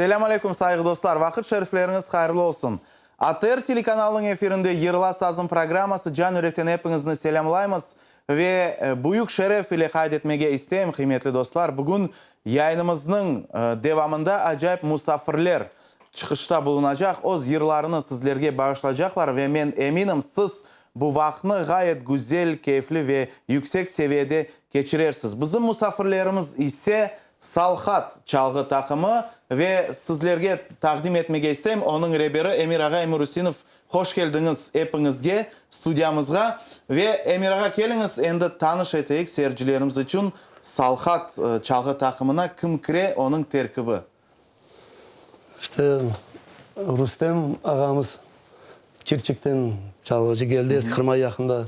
Selâm aleyküm, sayğı dostlar! Vaqıt şerifleriñiz hayırlı olsun! ATR telekanalınıñ efirinde Yırla sazım programması can yürekten epiñizni selâmlaymız ve büyük şeref ile qayd etmege isteyim, qıymetli dostlar, bugün yayınımıznıñ devamında acayip musafirler çıqışta bulunacaq, öz yırlarını sizlerge bağışlaycaqlar ve men eminim, siz bu vaqıtnı ğayet güzel, keyfli ve yüksek seviyede keçirersiz. Bizim musafirlerimiz ise Salhat çalğı taqımı ve sizlerge taqdim etmege isteyim, onıñ reberi Emir ağa Emirüsinov. Hoş keldiñiz epiñizge studiyamızğa. Ve Emir ağa, keliñiz, endi tanış eteyik seyircilerimiz içün Salhat çalğı taqımına kim kire, onıñ terkibi. İşte, Rustem ağamız Çirçikten çalğıcı keldi, Eskırmay yaqında.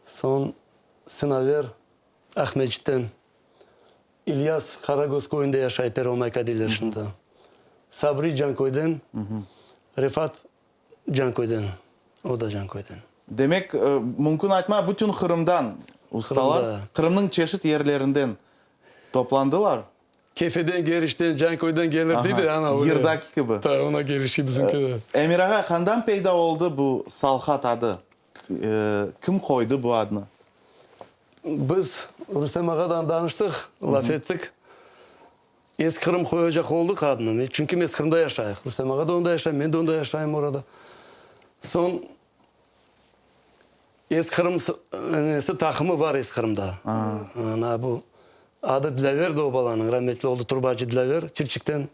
Soñ Sinaver Aqmescitten. İlyas Qaragöz köyünde yaşay, Pervomayka deyler şimdi. Sabri Canköyden, Refat Canköyden, o da Canköyden. Demek, mümkün aytma, bütün Qırımdan ustalar, Qırımnıñ çeşit yerlerinden toplandılar. Kefeden, Gerişten, Canköyden gelir dey de, ana öyle. Yırdaki kibi. Ta, ona kelişi bizimki de. Emir ağa, qandan peyda oldı bu Salhat adı? Kim qoydı bu adnı? Biz Rustem ağadan danıştıq, laf ettik. Eski Qırım qoyacaq oldıq adnı. Çünki biz Qırımda yaşayıq. Rustem ağa da onda yaşay, men de onda yaşayım orada. Soñ Eski Qırım nesi taqımı bar Eski Qırımda. Ana bu adı Dilâverdi o balanıñ, rametli oldı Turbacı Dilâver, Çirçikten.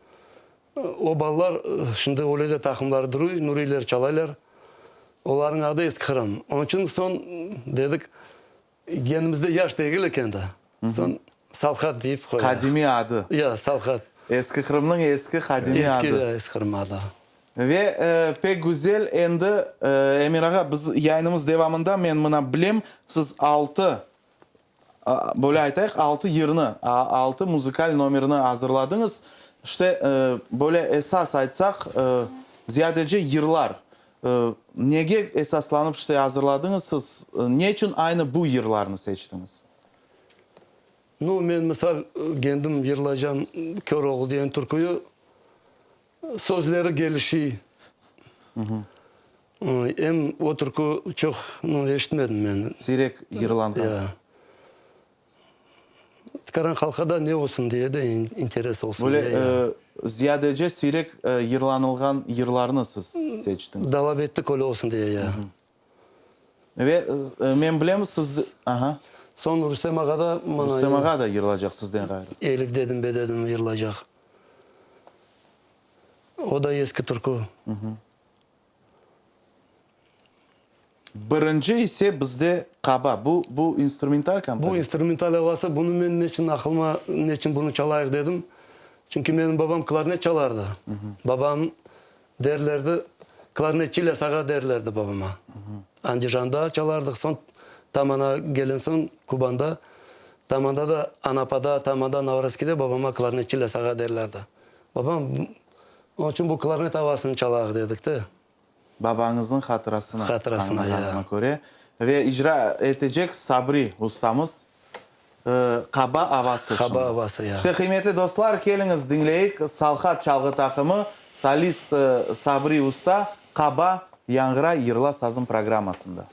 O balalar şimdi öyle de taqımları duruy, Nuriyler çalaylar. Olarnıñ adı Eski Qırım. Onıñ içün soñ dedik, genimizde yaş degil eken de. Soñ Salhat deyip qoydıq. Qadimiy adı. Ya, Salhat. Eski Qırımnıñ eski qadimiy adı. Eski, Eski Qırım adı. Ve pek güzel. Endi, Emir ağa, biz yayınımız devamında, men mına bilem, siz altı Böyle aytayıq, altı yırnı, altı muzıkal nomerni azırladıñız. İşte, böyle esas aytsaq, ziyadece yırlar. Nege esaslanıp işte azırladıñız siz? Ne içün aynı bu yırlarnı seçtiñiz? Nu, men, misal, kendim yırlaycam Köroğlu degen türküyü. Sözleri gelişiy. Em o türkü çoq eşitmedim men. Siyrek yırlanğan. Ya. Tikaran halqa da ne olsun diye de interes olsun diye. Böyle ziyadece siyrek yırlanılğan yırlarnı siz seçtiñiz. Dalap ettik öyle olsun diye, ya. Ve men bilem, siz, aha. Soñ Rustem ağa da mına. Rustem ağa da yırlacaq sizden ğayrı. Elif dedim be dedim yırlacaq. O da eski türkü. Birinci ise bizde qaba. Bu, bu instrumental kompozit. Bu instrumental avası. Bunı men neçün aqılıma, neçün bunı çalayıq dedim. Çünki menim babam klarnet çalardı. Babam Derlerdi, klarnetçi İlyas ağa derlerdi babama. Andijanda çalardıq, soñ Tamana kelen soñ Kubanda, Tamanda da Anapada, Tamanda Novorossiyskide babama klarnetçi İlyas ağa derlerdi. Babam, onıñ içün bu klarnet avasını çalaq dedik de. Babañıznıñ hatırasına, añlağanıma köre. Ve icra etecek Sabri ustamız Qaba avası şimdi. Qaba avası, ya. İşte, qıymetli dostlar, keliñiz diñleyik, Salhat çalğı taqımı, solist Sabri usta, Qaba yañğıray yırla sazım programmasında.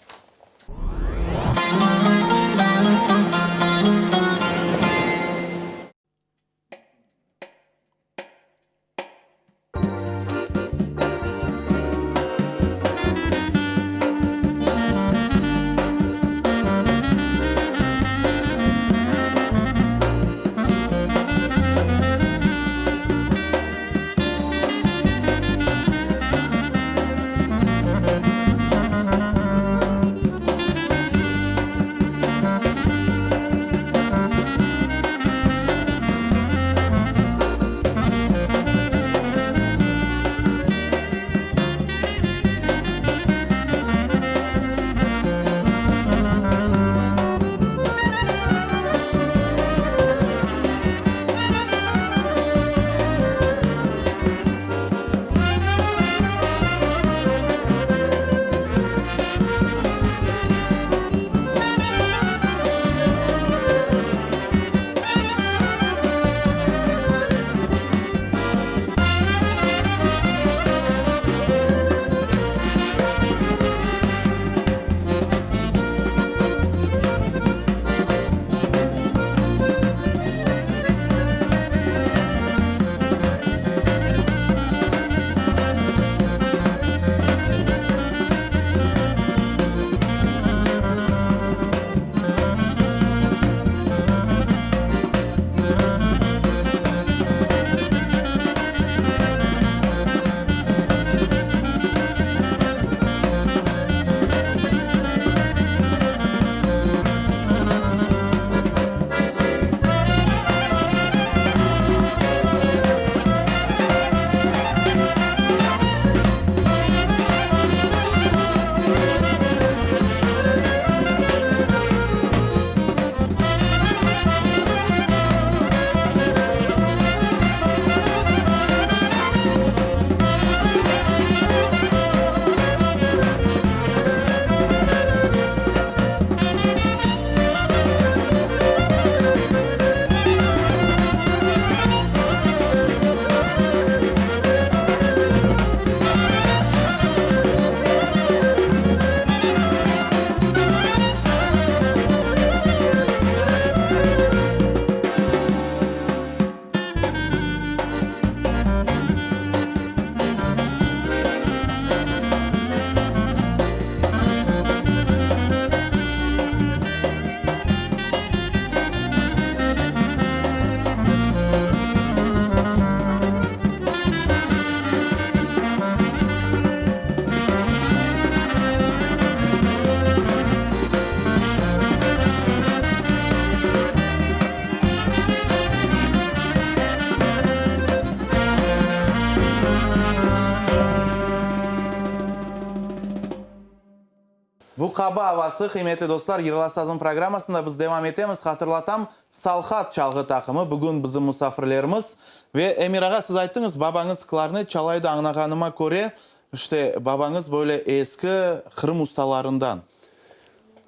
Qaba avası, qıymetli dostlar, Yırla sazım programmasında biz devam etemiz. Hatırlatam, Salhat çalğı taqımı bugün bizim musafirlerimiz. Ve Emir ağa, siz ayttıñız, babañız klarnet çalaydı, añlağanıma köre, işte, babañız böyle eski Qırım ustalarından.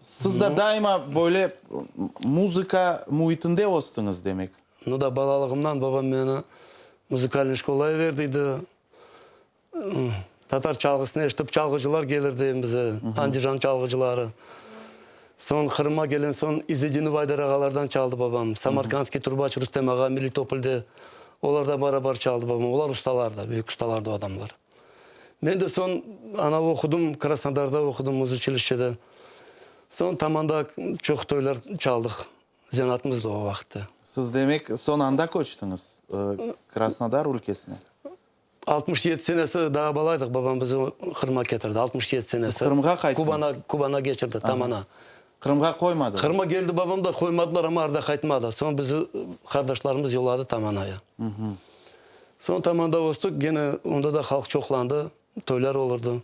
Siz da daima böyle muzıka müitinde östiñiz, demek. Nu da, balalığımdan babam meni muzıkalnıy şkolaya verdiydi. Tatar çalğısını eşitip, çalğıcılar kelirdi evimize, Andijan çalğıcıları. Soñ Qırımğa kelen soñ İzedinov Aydar ağalardan çaldı babam, Samarkandskiy trubaç Rustem ağa Melitopolde, olardan barabar çaldı babam. Olar ustalar da, büyük ustalardı o adamlar. Men de soñ ana oqudım, Krasnodarda oqudım muzuçilişçede. Soñ Tamanda çoq toylar çaldıq. Zenaatımız da o vaqıtta. Siz demek soñ anda köçtiñiz, Krasnodar ülkesine? 67 senesi daa balaydıq, babam bizi Qırımğa ketirdi, 67 senesi. Siz Qırımğa qayttıñız? Kubana, Kubana keçirdi, Tamana. Qırımğa qoymadılar? Qırımğa keldi babam da, qoymadılar, amma arda qaytmadı. Soñ bizi qardaşlarımız yolladı Tamanaya. Soñ Tamanda östük, gene onda da halq çoqlandı, toylar olurdı,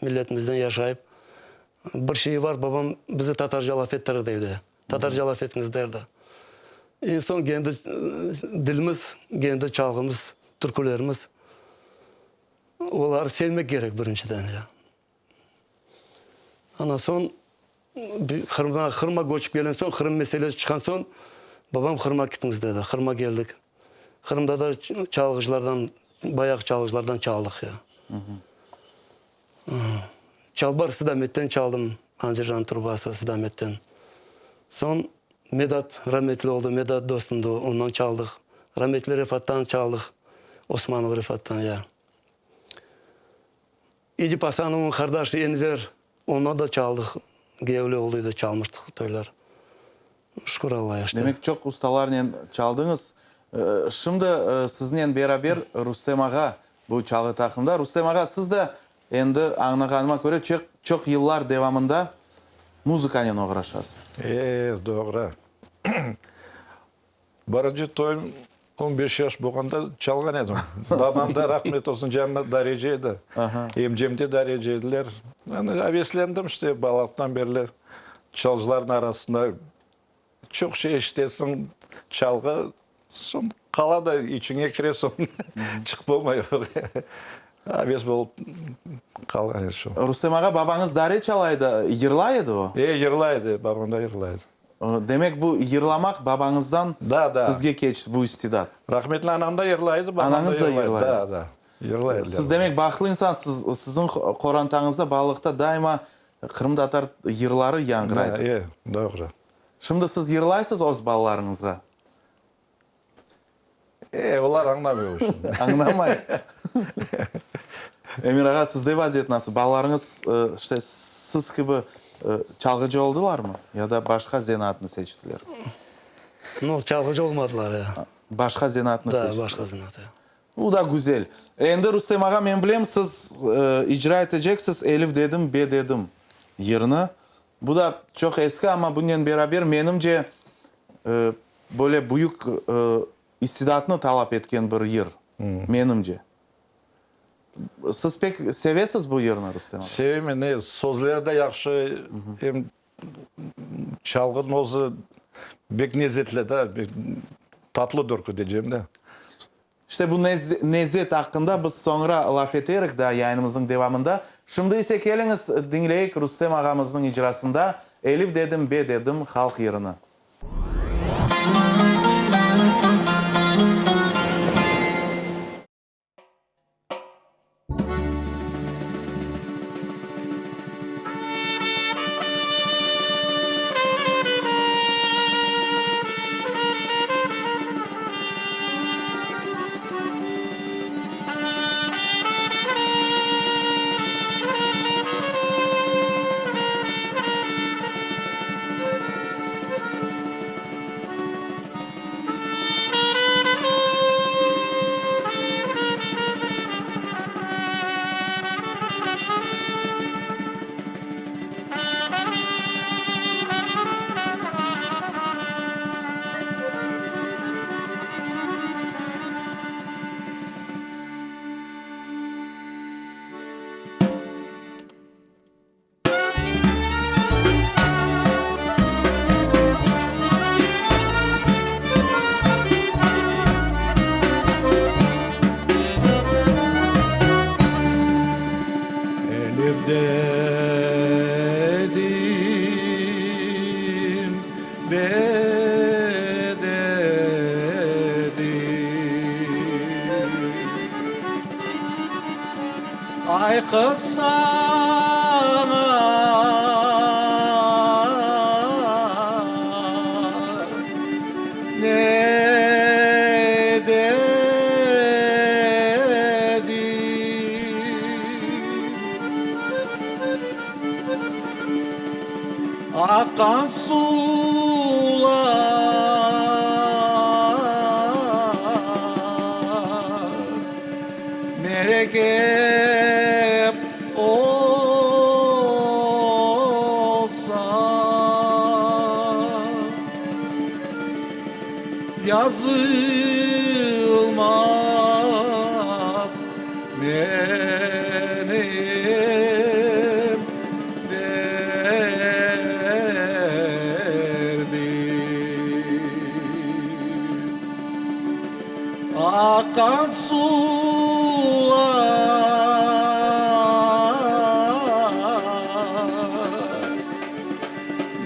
milletimizden yaşayıp. Bir şeyi var, babam bizi tatarca laf ettirirdi evde, tatarca laf etiñiz derdi. Eñ soñ kendi dilimiz, kendi çalğımız, türkülerimiz, oları sevmek kerek birinciden ya. Ana soñ Qırımğa, Qırımğa köçip kelgen soñ, Qırım meselesi çıqqan soñ, babam Qırımğa ketiñiz dedi. Qırımğa keldik. Qırımda da çalğıcılardan, bayağı çalğıcılardan çaldıq ya. Çalbar Sıdametten çaldım, Andijan trubası Sıdametten. Soñ Medat rametli oldı, Medat dostumdı, ondan çaldıq. Rametli Refattan çaldıq, Osmanov Refattan ya. Edip Asanovnıñ qardaşı Enver, ondan da çaldıq, kiyevli olduydı, çalmıştıq toylar. Şükür Allaya işte. Demek, çoq ustalarnen çaldıñız. Şimdi siznen beraber Rustem ağa bu çalğı taqımda. Rustem ağa, siz de endi añlağanıma köre, çoq, çoq yıllar devamında muzıkanen oğraşasız. E, doğru. Birinci toyum on beş yaş bolğanda çalğan edim. Babam da rahmet olsun canına darece edi. Emcem de darece ediler. Yani aveslendim işte balalıqtan berli çalğıcılarnıñ arasında çoq şey eşitesiñ, çalğı, soñ qala da içiñe kire soñ çıqıp olmay. Aves bolıp qalğan edi şu. Rustem ağa, babañız dare çala edi, yırlay edi o? E, yırlay edi, babam da yırlay edi. Demek, bu yırlamaq babañızdan sizge keçti, bu istidat. Rahmetli anam da yırlay edi, babam da yırlay edi. Da, da, yırlay ediler. Siz, demek, bahtlı insansız, siziñ qorantañızda balalıqta daima qırımtatar yırları yañğıraydı. Da, e, doğru. Şimdi siz yırlaysız öz balalarıñızğa? E, olar añlamay o işni. Añlamay. Emir ağa, sizde vaziyet nasıl? Balalarıñız, işte, siz kibi çalğıcı oldılarmı? Ya da başqa zenaatnı seçtiler? No, çalğıcı olmadılar, ya. Başqa zenaatnı seçtiler. Da, başqa zenaat, ya. Bu da güzel. Endi, Rustem ağa, men bilem, siz icra eteceksiz Elif dedim, be dedim yırnı. Bu da çoq eski, amma bunen beraber, menimce, böyle büyük istidatnı talap etken bir yır, menimce. Siz pek sevesiz bu yırnı, Rustem ağa? Sevem, ne, sözleri de yahşı, em çalğınıñ özü bek lezetli da, bek tatlı türkü deycem de. İşte bu nezet aqqında biz soñra laf eterik daa yayınımıznıñ devamında. Şimdi ise keliñiz, diñleyik Rustem ağamıznıñ icrasında Elif dedim, be dedim halq yırını. Ay qız saña ne dedi? Aqqan suvlar Merekep olsa, Yazılmaz menim derdim. Aqqan suvlar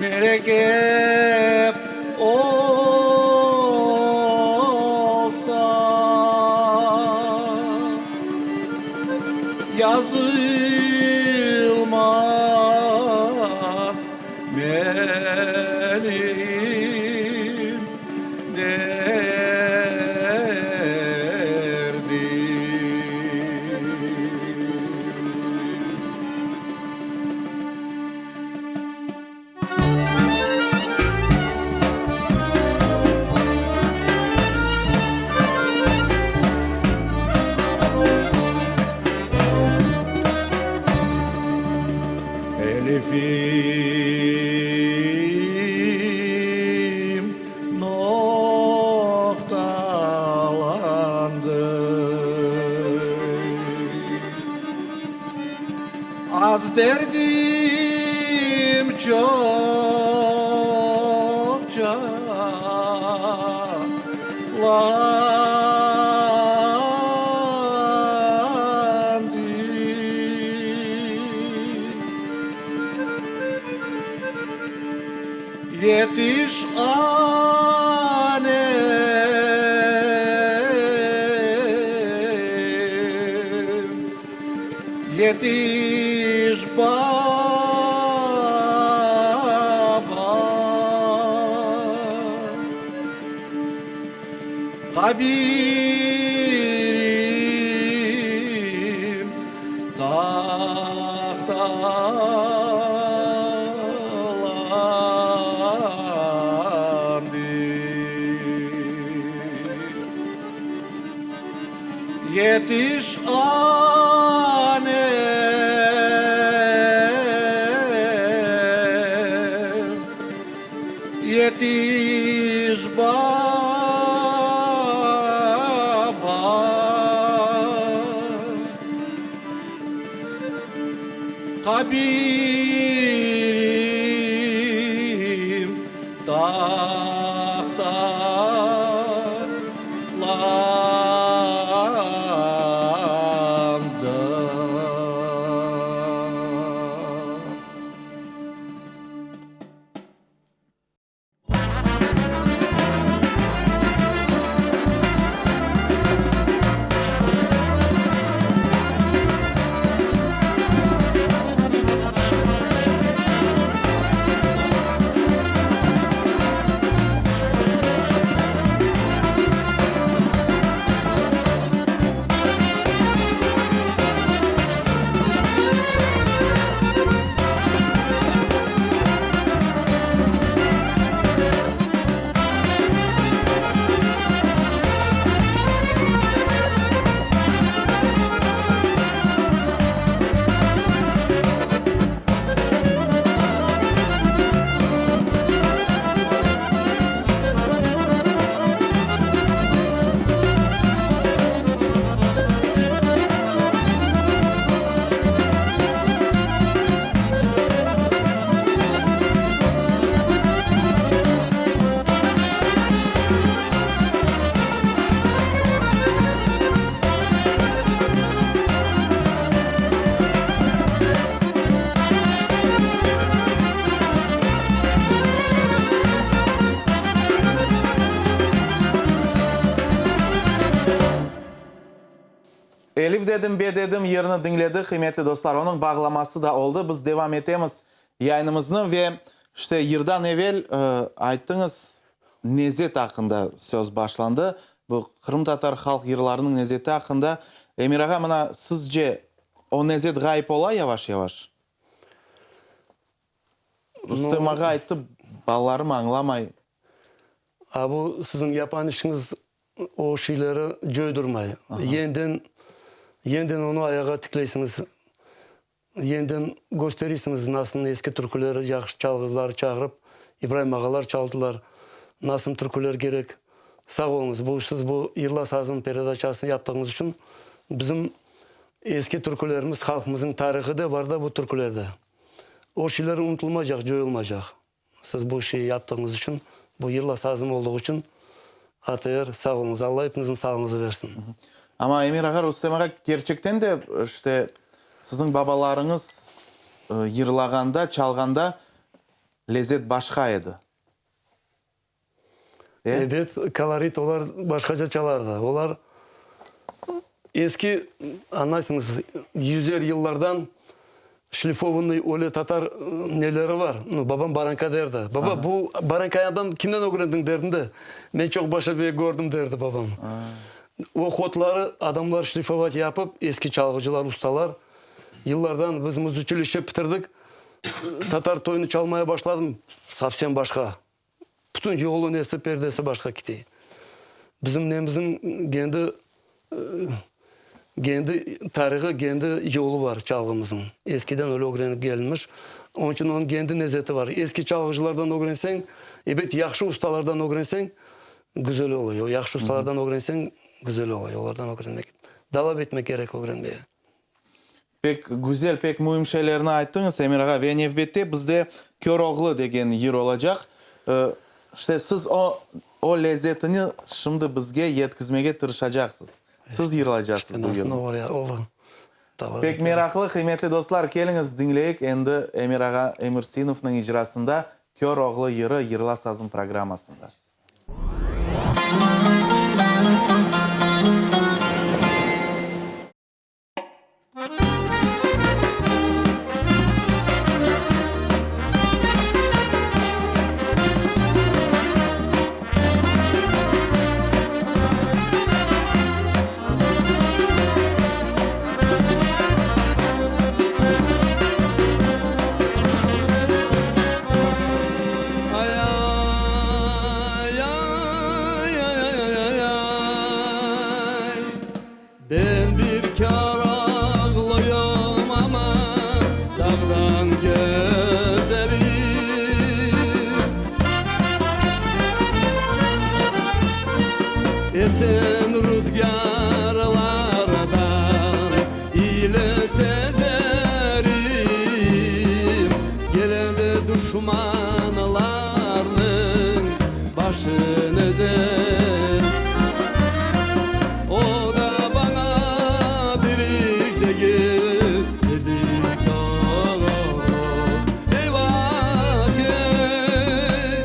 merekep olsa, Yazılmaz menim derdim. Elifim noqtalandı. Az derdim, çoqça landı. Yetiş anem, yetiş babam, Qabirim tahtalandı. Yetiş anem, yetiş babam, Qabirim tahtalandı. Elif dedim, be dedim yırnı diñledik, qıymetli dostlar, onıñ bağlaması da oldı. Biz devam etemiz yayınımıznı ve işte yırdan evel ayttıñız, nezet aqqında söz başlandı. Bu qırımtatar halq yırlarınıñ nezeti aqqında. Emir ağa, mına sizce o nezet ğayıp ola yavaş-yavaş? Rustem ağa ayttı, balalarım añlamay. A bu siziñ yapan işiñiz o şeyleri coydurmay. Yeniden, yeniden onı ayağa tikleysiñiz. Yeniden kösterisiñiz nasıl eski türküleri yahşı çalğıcıları çağırıp, İbraim ağalar çaldılar, nasıl türküler kerek. Sağ oluñız, bu siz bu Yırla sazım peredaçasını yaptığıñız içün. Bizim eski türkülerimiz, halqımıznıñ tarihı da var da bu türkülerde. O şeyler unutılmaycaq, coyulmaycaq. Siz bu işi yaptığıñız içün, bu Yırla sazım olduğı içün ATR, sağ oluñız. Alla epimizniñ sağlığıñızı versin. Amma Emir ağa, Rustem ağa, kerçekten de, işte, siziñ babalarıñız yırlağanda, çalğanda lezet başqa edi. E? Ebet, kolorit olar başqaca çalardı. Olar eski, añlaysıñız, yüzer yıllardan şlifovannıy öyle tatar neleri bar. Nu, babam baranka derdi. Baba, bu barankayadan kimden ögrendiñ derdim de, men çoq başa bey kördim derdi babam. O hodları adamlar şlifovat yapıp, eski çalğıcılar, ustalar, yıllardan biz muzuçilişçe bitirdik, tatar toyunı çalmaya başladım, sovsem başqa. Bütün yolu, nesi, perdesi başqa kite. Bizim nemizin kendi, kendi tarihı, kendi yolu bar çalğımıznıñ. Eskiden öyle ögrenip kelinmiş. Onıñ içün onıñ kendi nezeti bar. Eski çalğıcılardan ögrenseñ, ebet, yahşı ustalardan ögrenseñ, güzel oluyor. Yahşı ustalardan ögrenseñ, güzel oluyor. Olardan ögrenmek, talap etmek kerek ögrenmeye. Pek güzel, pek müim şeylerni ayttıñız, Emir ağa. Ve nevbette bizde Köroğlu degen yır olacaq. İşte, siz o, o lezetini şimdi bizge yetkizmege tırışacaqsız. Siz yırlaycaqsız bu yırnı. Pek meraqlı, qıymetli dostlar, keliñiz, diñleyik endi Emir ağa Emirsinovnıñ icrasında Köroğlu yırı Yırla sazım programmasında. Ben bir kâr ağlıyım ama, dağdan gezerim. Esen ruzgârlardan ile sezerim. Gelende duşmanlarnıñ başın ezerim. O da baña bir iş degil, dedi Köroğlu, Eyvah, ey!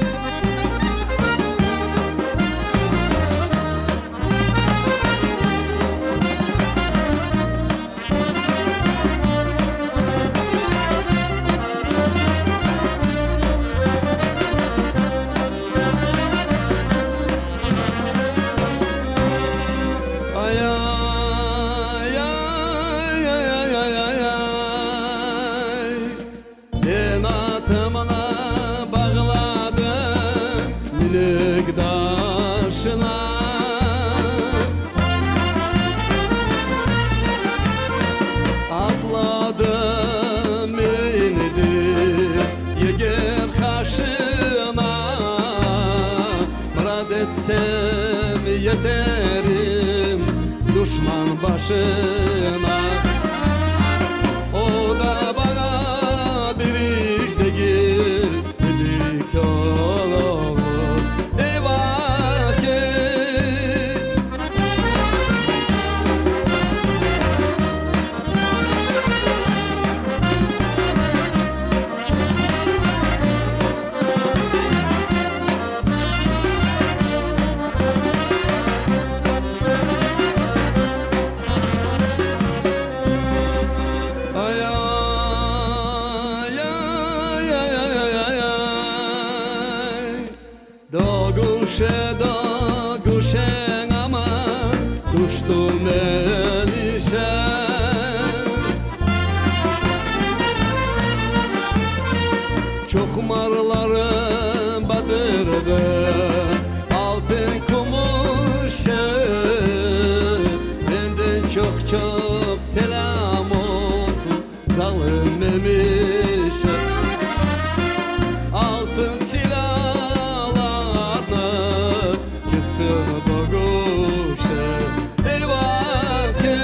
Ay-ay-ay-ay-ay-ay-ay, Ben atımnı bağladım milik taşına. Atladım, mindim yeger qaşına, Murad etsem yeterim duşman başına. O da baña bir iş degil, dedi Köroğlu, Eyvah, ey! Çoq-çoq selâm olsun zalım Memişe. Alsın silâlarnı, çıqsın dögüşe. Eyvah, ey!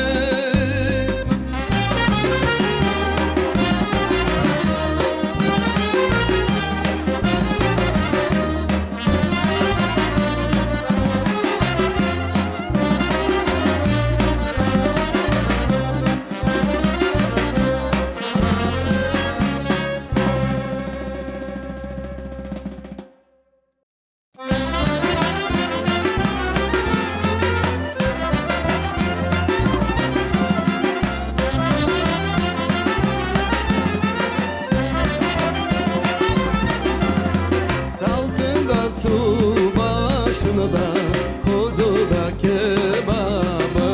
Salqında suv başında, qozuda kebabı.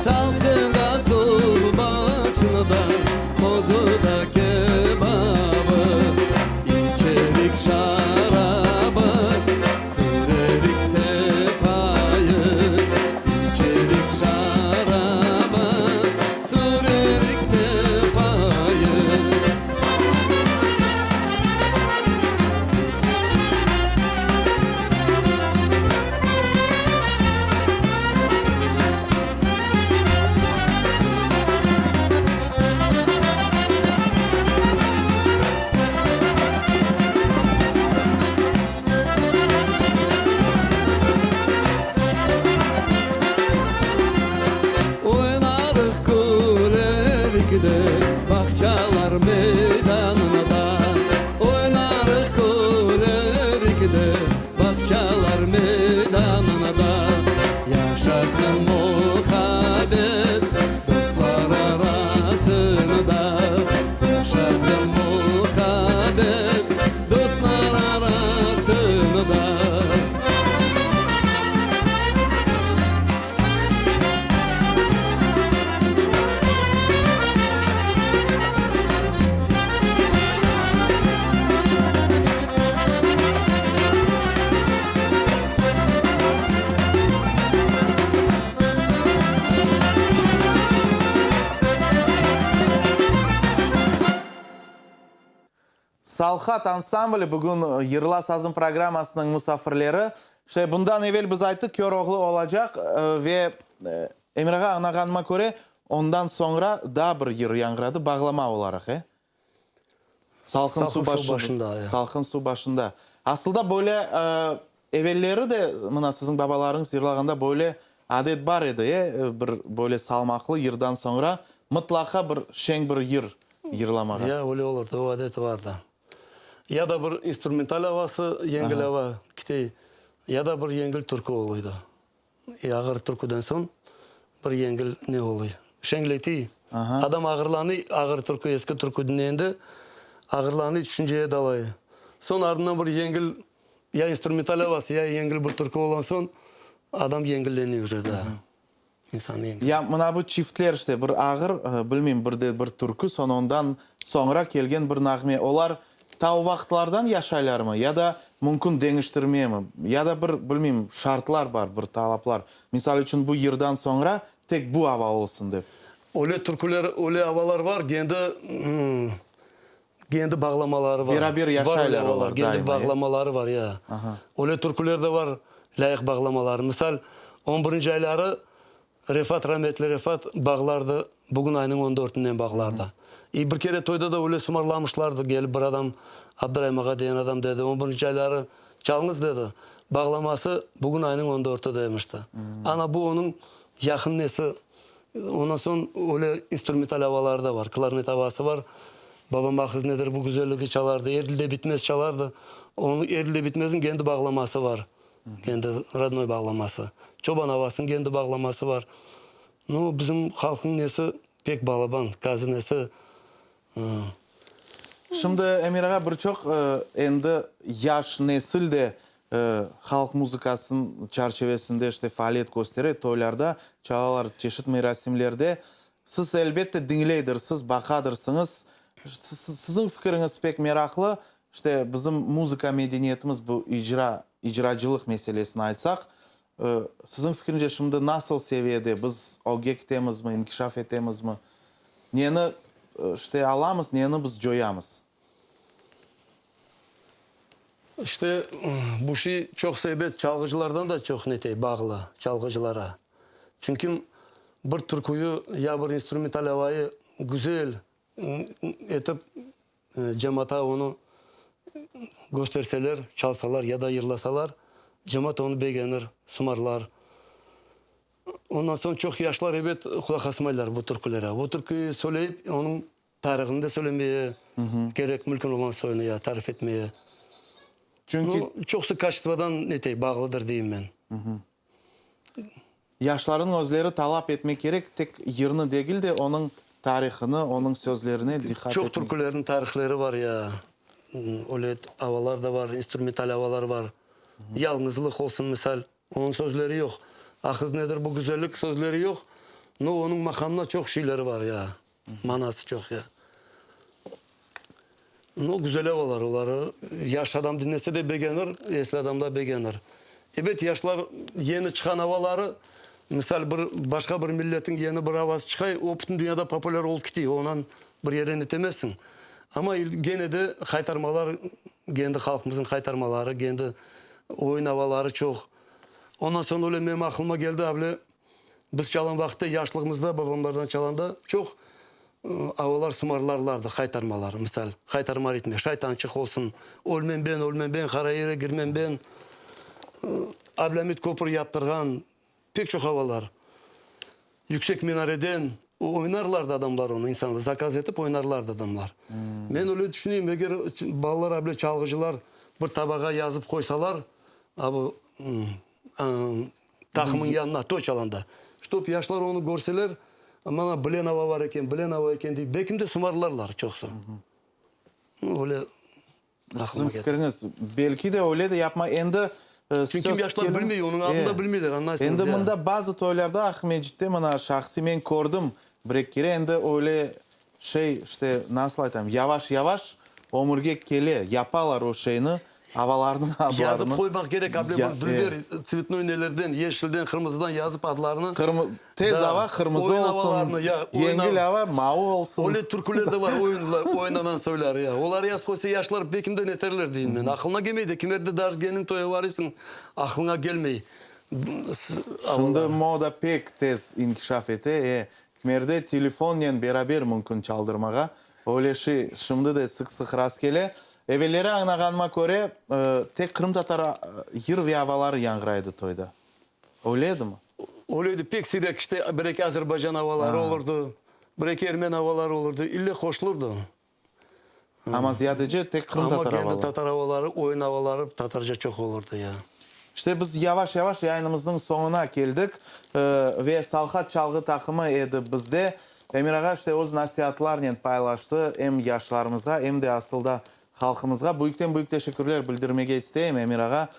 Salqında suv başında, qozuda kebabı. İçerik şarabı, sürerik sefayı. İçerik şarabı, sürerik sefayı. Oynarıq, külerik de bağçalar meydanında. Oynarıq, külerik de bağçalar meydanında. Yaşasın muhabbet dostlar arasında. Yaşasın muhabbet dostlar arasında. Salhat ansambli bugün Yırla sazım programmasınıñ musafirleri. İşte, bundan evel biz ayttıq, Köroğlu olacaq ve, Emir ağa, añlağanıma köre, ondan soñra daa bir yır yañğıradı, bağlama olaraq, e? Salqın suv başında. Salqın suv başında. Asılda böyle evelleri de, mına siziñ babalarıñız yırlağanda böyle adet bar edi, e, bir böyle salmaqlı yırdan soñra mıtlaqa bir şeñ bir yır yırlamağa. Ya, öyle olurdı, o adet vardı. Ya da bir instrumental avası, yengil ava kitey, ya da bir yengil türkü oluydı. Ağır türküden soñ bir yengil ne oluy, şeñletiy. Adam ağırlanıy, ağır türkü, eski türkü diñleyende ağırlanıy, tüşünceye dalay. Soñ ardından bir yengil ya instrumental avası, ya yengil bir türkü olğan soñ adam yengilleniy uje da. İnsan yengil. Ya mına bu çiftler işte, bir ağır, bilmeyim, bir de bir türkü, soñ ondan soñra kelgen bir nağme, olar Ta o vaqıtlardan yaşaylarmı ya da mümkün deñiştirmemi, ya da bir, bilmeyim, şartlar bar, bir talaplar, misal içün, bu yırdan soñra tek bu ava olsun dep. Öyle türküler, öyle avalar var, kendi, kendi bağlamaları var. Beraber yaşaylar olar daima, Kendi bağlamaları var, ya. Öyle türküler de var, lâyıq bağlamaları. Misal, on birinci ayları Refat, rametli Refat bağlardı, bugün aynıñ on dörtünden bağlardı. İ bir kere toyda da öyle sımarlamışlardı, kelip bir adam, Abduraim ağa degen adam dedi, on birinci ayları çalıñız dedi, bağlaması bugün aynıñ on dörtü demişti. Ana bu onıñ yaqın nesi, ondan soñ öyle instrumental avaları da var, klarnet avası var, babam ahız nedir bu güzelligi çalardı, Edil de bitmez çalardı, onıñ Edil de bitmezniñ kendi bağlaması var. Kendi rodnoy bağlaması. Çoban avasınıñ kendi bağlaması bar. Nu, bizim halqnıñ nesi pek balaban, qazinesi. Şimdi, Emir ağa, bir çoq endi yaş nesil de halq muzıkasınıñ çerçivesinde işte faaliyet köstere, toylarda çalalar, çeşit merasimlerde. Siz, elbette, diñleydirsiz, baqadırsıñız. Siziñ fikiriñiz pek meraqlı. İşte, bizim muzıka medeniyetimiz, bu icra, icracılıq meselesini aytsaq. Siziñ fikrince şimdi nasıl seviyede, biz ögge kitemizmi, inkişaf etemizmi? Neni, işte, alamız, neni biz coyamız? İşte, bu şey çoqsa ebet çalğıcılardan da çoq netey, bağlı, çalğıcılara. Çünki bir türküyü ya bir instrumental avayı güzel etip cemaata onı kösterseler, çalsalar ya da yırlasalar, cemaat onı begenir, sımarlar. Ondan soñ çoq yaşlar ebet qulaq asmaylar bu türkülere. Bu türküyü söyleyip, onıñ Tarihını da söylemeye kerek, mümkün olğan soyunı ya tarif etmeye. Çünki. Nu, çoqusı kaçestvodan netey, bağlıdır deyim men. Yaşlarnıñ özleri talap etmek kerek, tek yırnı degil de, onıñ tarihını, onıñ sözlerine diqqat Çoq etmek. türkülerniñ tarihleri var ya, öyle avalar da var, instrumental avalar var. Yalñızlıq olsun, misal, onıñ sözleri yoq. Ahız nedir bu güzellik sözleri yoq, no onıñ maqamına çoq şeyleri var ya. Manası çoq ya. No, güzel avalar olar. Yaş adam diñlese de begenir, esli adam da begenir. Ebet, yaşlar yeni çıqan avaları, misal, bir başqa bir milletniñ yeni bir avası çıqay, o bütün dünyada populâr olıp kete, onan bir yere netemezsiñ. Amma gene de qaytarmalar, kendi halqımıznıñ qaytarmaları, kendi oyun avaları çoq. Ondan soñ öyle menim aqlıma keldi, able Biz çalan vaqıtta, yaşlığımızda babamlardan çalanda çoq avalar sımarlarlardı, qaytarmalar, misal, qaytarma ritmi, Şaytançıq olsun, Ölmem ben, ölmem ben, qara yere girmem ben, Ablâmit köpür yaptırğan, pek çoq avalar. Yüksek minareden oynarlardı adamlar onı, insanlar, zakaz etip oynarlardı adamlar. Men öyle tüşüneyim, eger balalar, able çalğıcılar bir tabağa yazıp qoysalar, a bu Taqımıñ yanına, toy çalanda. Ştob yaşlar onı körseler, mana bilen ava bar eken, bilen ava eken deyip, belkim de sımarlarlar çoqsu. Öyle Siziñ fikiriñiz, belki de öyle de yapma. Endi Çünki yaşlar bilmey, onıñ adını da bilmeyler, añlaysıñız ya. Endi mında bazı toylarda Aqmescitte, mına şahsiy men kördim bir-eki kere, endi öyle şey, işte, nasıl aytam, yavaş-yavaş ömürge kele, yapalar o şeyni, avalarnıñ adlarını. Yazıp qoymaq kerek, able bir dülber tsvetnoy nelerden, yeşilden, qırmızıdan yazıp adlarını. Tez ava qırmızı olsun, yengil ava mavı olsun. Öyle türküler de var, oyunlar, oynanan soylar, ya. Olar yazıp qoysa, yaşlar belki de neterler, deyim men. Aqılına kelmey de, kimerde daje kendiñ toya varıysıñ, aqlıña kelmey. Şimdi moda pek tez inkişaf ete, e, Kimerde telefonnen beraber mümkün çaldırmağa. Öyle şey şimdi de sıq-sıq rastkele. Evelleri añlağanıma köre, tek qırımtatar yır ve avaları yañğıraydı toyda. Öyle edimi? Öyle edi. Pek siyrek işte bir-eki azerbaycan avaları olurdı, bir-eki ermeni avaları olurdı. İlle qoşulurdı. Amma ziyadece tek qırımtatar Amma avaları. kendi tatar avaları, oyun avaları tatarca çoq olurdı, ya. İşte biz yavaş-yavaş yayınımıznıñ soñuna keldik ve Salhat çalğı taqımı edi bizde. Emir ağa işte öz nasiatlarnen paylaştı em yaşlarımızğa, em de asıl da halqımızğa. Büyükten-büyük teşekkürler bildirmege isteyim, Emir ağa.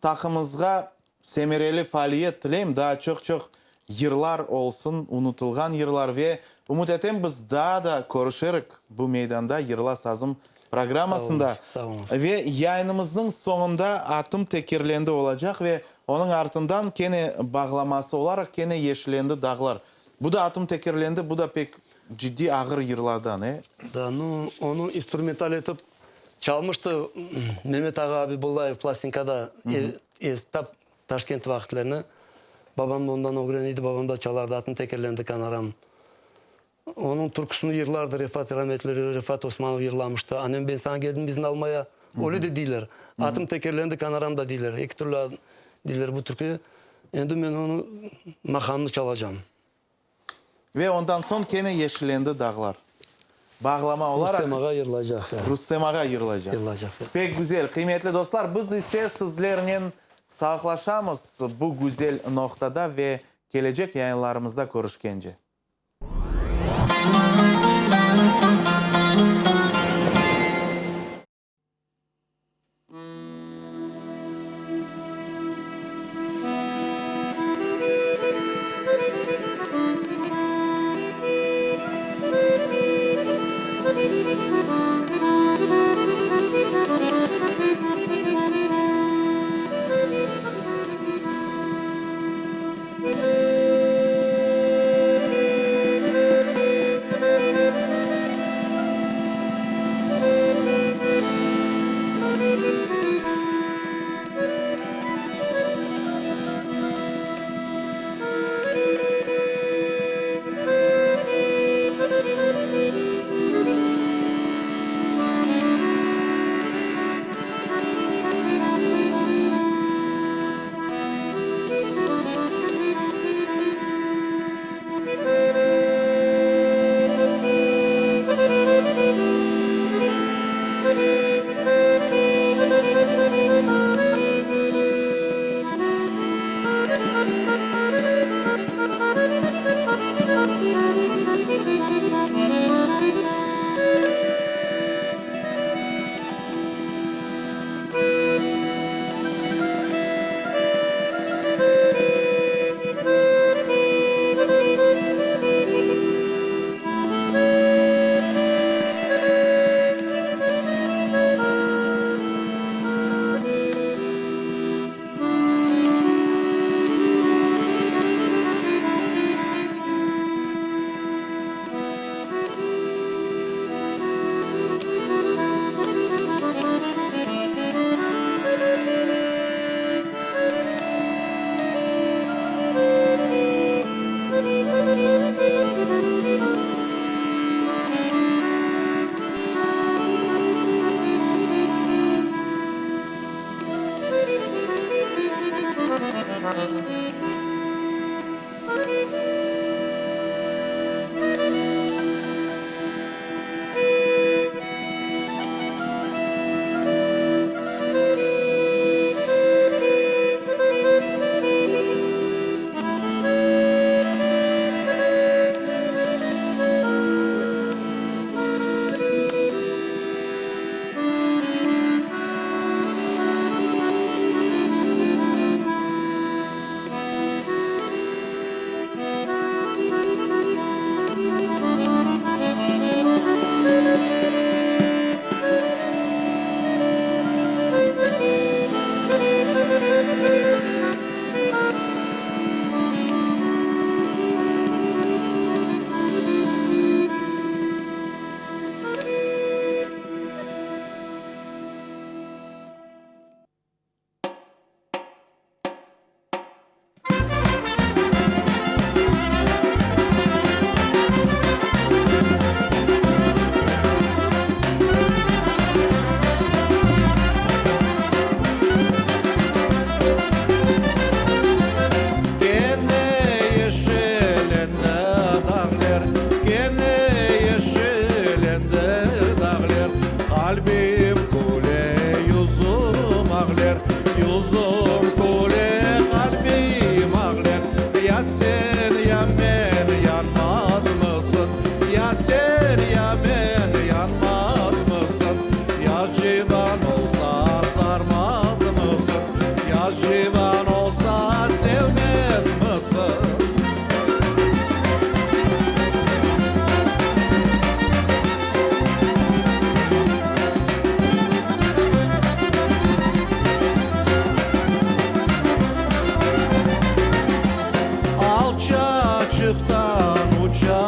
Taqımızğa Semereli faaliyet tileyim, daa çoq-çoq yırlar olsun, unutılğan yırlar ve ümüt etem biz daa da körüşerik bu meydanda Yırla sazım programmasında. Sağ oluñız. Ve yayınımıznıñ soñunda Atım tekerlendi olacaq ve onıñ artından kene bağlaması olaraq kene Yeşilendi dağlar. Bu da Atım tekerlendi, bu da pek ciddiy ağır yırlardan, e? Da, nu, onı instrumental etip Çalmıştı Memet ağa Abibullayev plastinkada tap Taşkent vaqıtlarını. Babam da ondan ögreniydi, babam da çalardı, atım tekerlendi kanaram. Onıñ türküsini yırlardı Refat, rametli Refat Osmanov yırlamıştı. Anem ben saña geldim izin almaya, öyle de deyler. Atım tekerlendi kanaram da deyler. Eki türlü deyler bu türküye. Endi men onı maqamını çalacam. Ve ondan soñ kene yeşillendi dağlar. Bağlama olaraq. Rustem ağa yırlaycaq. Rustem ağa yırlaycaq. Yırlaycaq. Pek güzel. Qıymetli dostlar, biz ise sizlernen sağlıqlaşamız bu güzel noqtada ve kelecek yayınlarımızda körüşkence. dağler, Kene yeşillendi dağler. Qalbim küle, yüzüm ağler, Yüzüm küle, qalbim ağler. Ya sen, ya men yanmazmısın? Ya sen, ya men yanmazmısın? Ya civan olsa sarmazmısın? Ya civan olsa sevmezmisin? Alçaçıqtan uça.